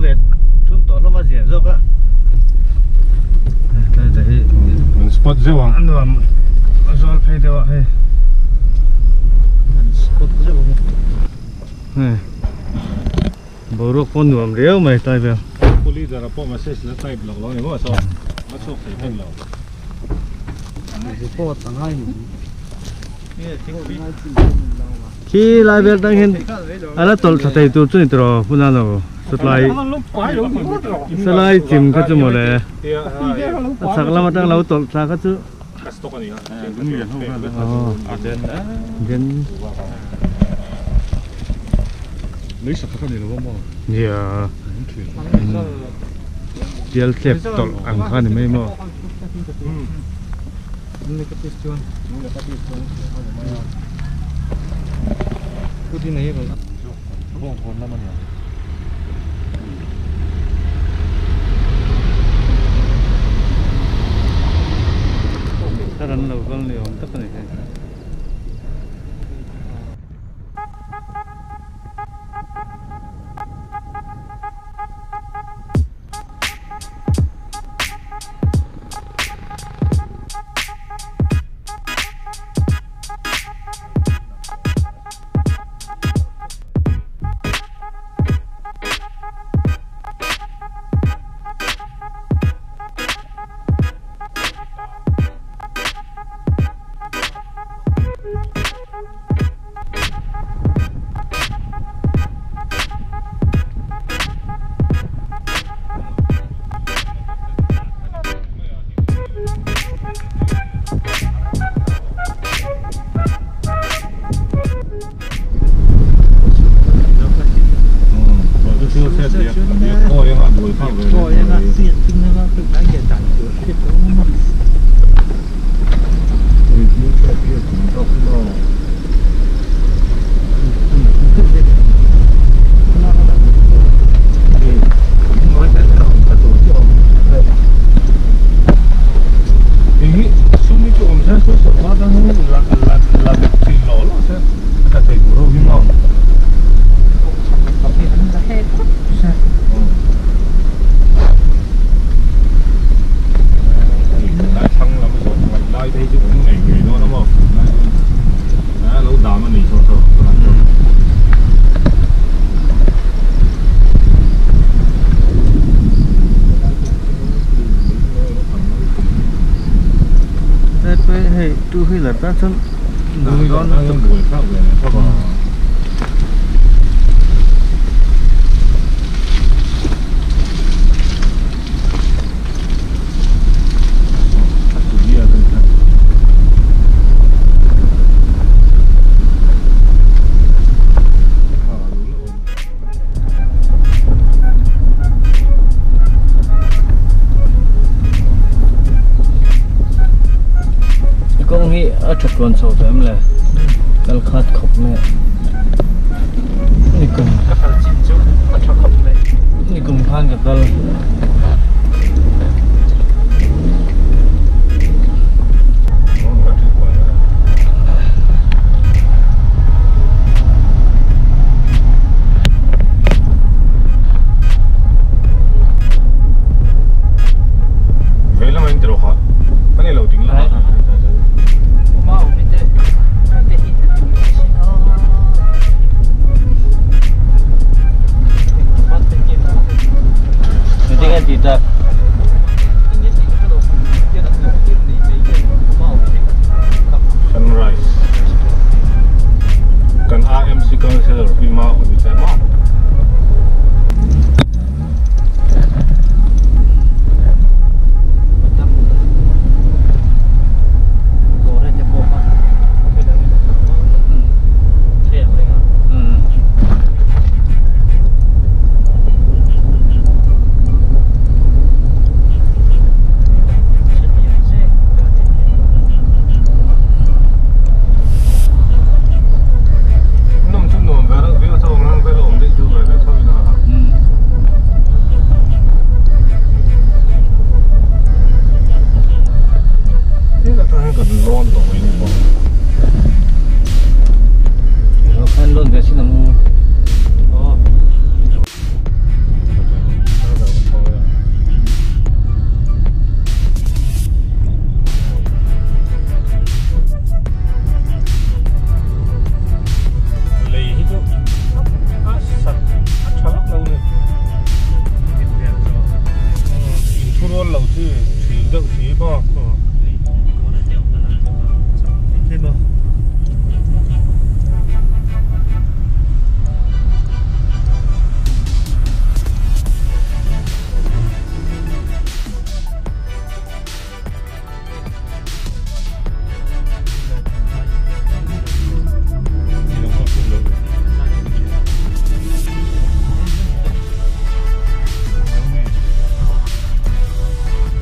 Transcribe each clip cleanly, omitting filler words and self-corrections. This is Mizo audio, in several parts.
leh thum tawh hlawm a zia zawk a tlai te hi an spot zeuh ang a nuam a zawl phei deuh a hei an spot zeuh ang hei boruak pawh nuam riau mai tlai vel pu leader a pawh message la type loh lo ni maw saw a chhuak thei hman lo report a ngai ni Khi lai vel tang hian a la tawlh thla thei tur chu ni tawh hmun a lo satlai salai chim kha chu mawle a chhak lam atang lo tawlh thla kha chu den nia tial tlep tawlh ang kha ni mai maw. Thar an lo kal ni awm tak a ni hei. Hei two wheeler tan chuan Kawng hi a tha tluan chho tawh em le kal khat khawp mai a nikum ka kal chin chu a tha khawp mai nikum khan ka kal. Sunrise kan RMC Councillor Pi Ma Awite maw.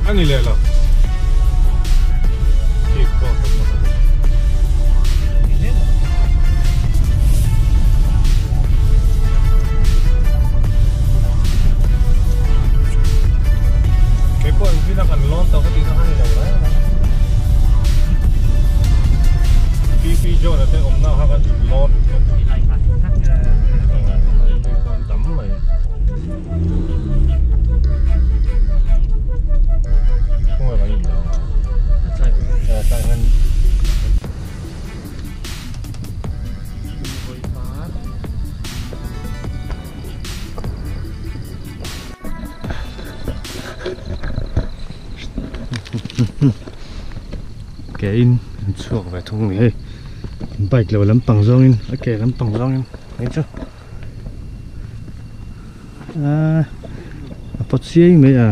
Ani leh lo. Khi cross a hmang a ni. Kei pawh engtin a kan lawn tawh ka tihna kha ni lo reng a. PP John a te awmna kha kan lawn tam mai. Ke in an chhuak ve thung ni hei bike lo lampang zawngin a ke lampang zawngin hei chu a a pawt chiai mai a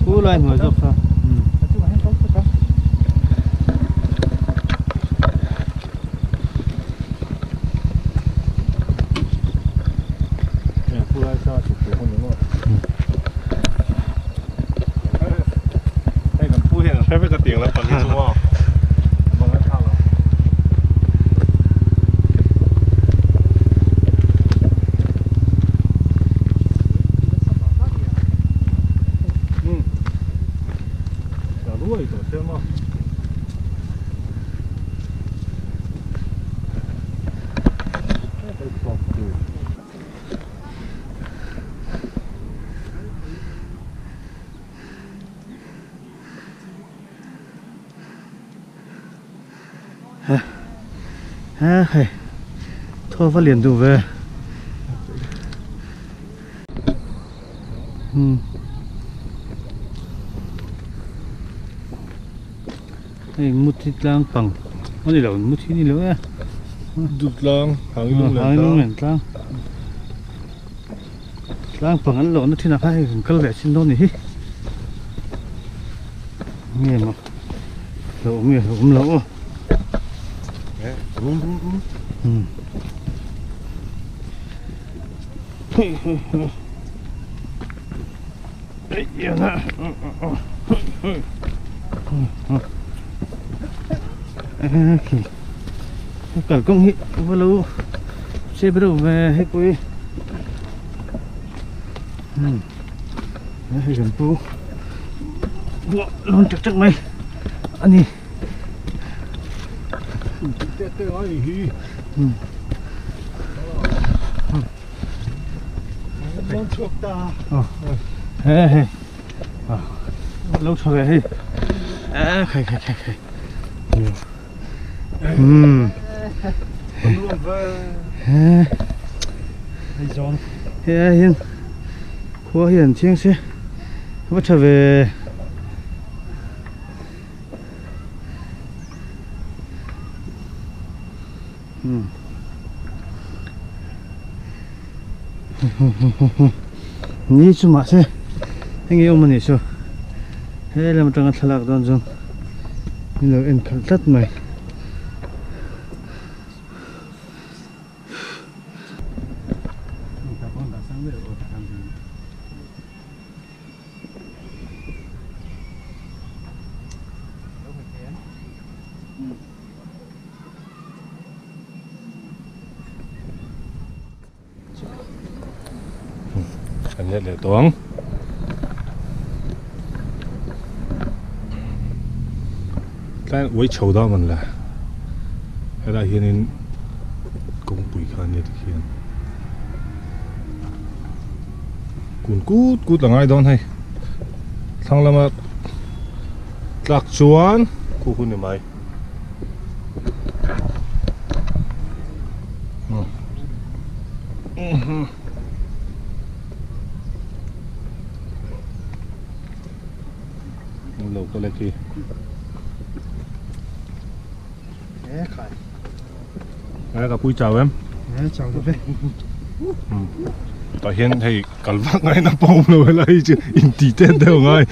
khu lai hnuai zawk kha Ha hei thaw va lian duh ve hei muthi tlang pang a ni lo muthi ni lo e dup tlang hang lung len tlang tlang pang an lohna thin ah khan hei kan kal leh chin dawn a ni hi nge maw lo awm nge lo awm lo aw kalkawng hi va lo chep reuh ve hei pui hei kan pu lawn tak tak mai a ni. Hei hei lo tha ve hei khai khai khai khai hei ai hian khua hi an chiang se va tha ve. Ni chu mahse enge awm a nih chu he lam atanga thlalak dawn chuan min lo en khalh tlat mai. Kan let leh tawh ang. Tlai uai chho deuh man le. Helai hianin kawngpui kha ania tikhian. Kun kut kut la ngai dawn hei. Thlang lama tlak chuan khu hun ni mai. Lo ka lek hi. Ai ka pui chau em? Chau lo ve. Tah hian hei kal vak ngai na pawm lo helai hi chu inti tet deuh ngai.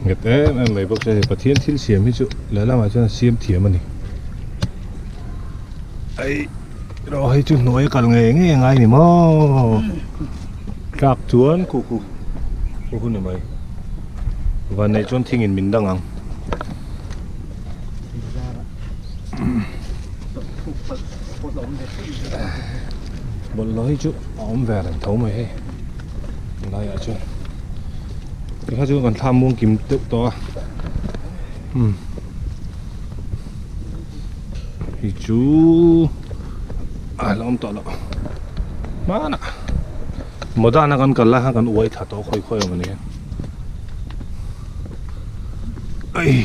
Nghet em em mai bawk se hei Pathian thil siam hi chu lehlamah chuan a siam thiam a ni. Ai ro hei chu hnuai a kal ngei ngei a ngai ni maw tlak chuan khu khu khu khu ni mai vanneih chuan thing in min dang ang. Bawlhhlawh hi chu a awm ve reng tho mai hei laiah chuan tikha chu kan thlam muang kim deuh tawh a umm hei chu a la awm tawh loh hmanah modana kan kal lai khan kan uai thla tawh khawi khawi awm a ni. Ai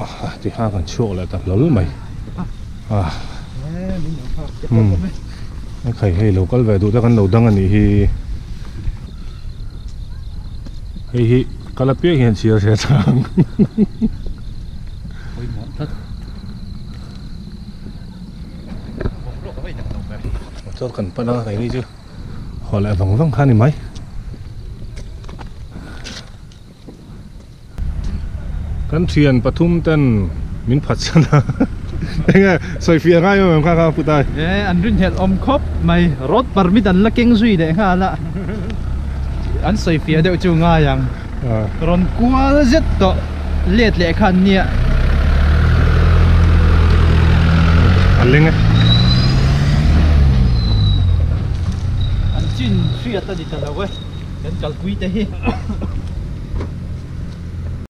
ah ti kha kan chhuak leh ta hlawl mai ah um khai hei lo kal ve duh te kan lo dang anih hi hei hi kal apiang hian chhiar hre chang motor kan pan a keini chu haw leh vang vang kha a ni mai. Kan thian pathum ten min phatsan a enge sawi fiah ngai em em kha kha put ai. E an rinhlelh awm khawp mai road permit an la keng zui leh nghal a an sawi fiah deuh chu ngai ang rawn kual zet tawh let leh kha an nia. A leng e. An chin hriat a ni ta lo e kan kalpui te hi.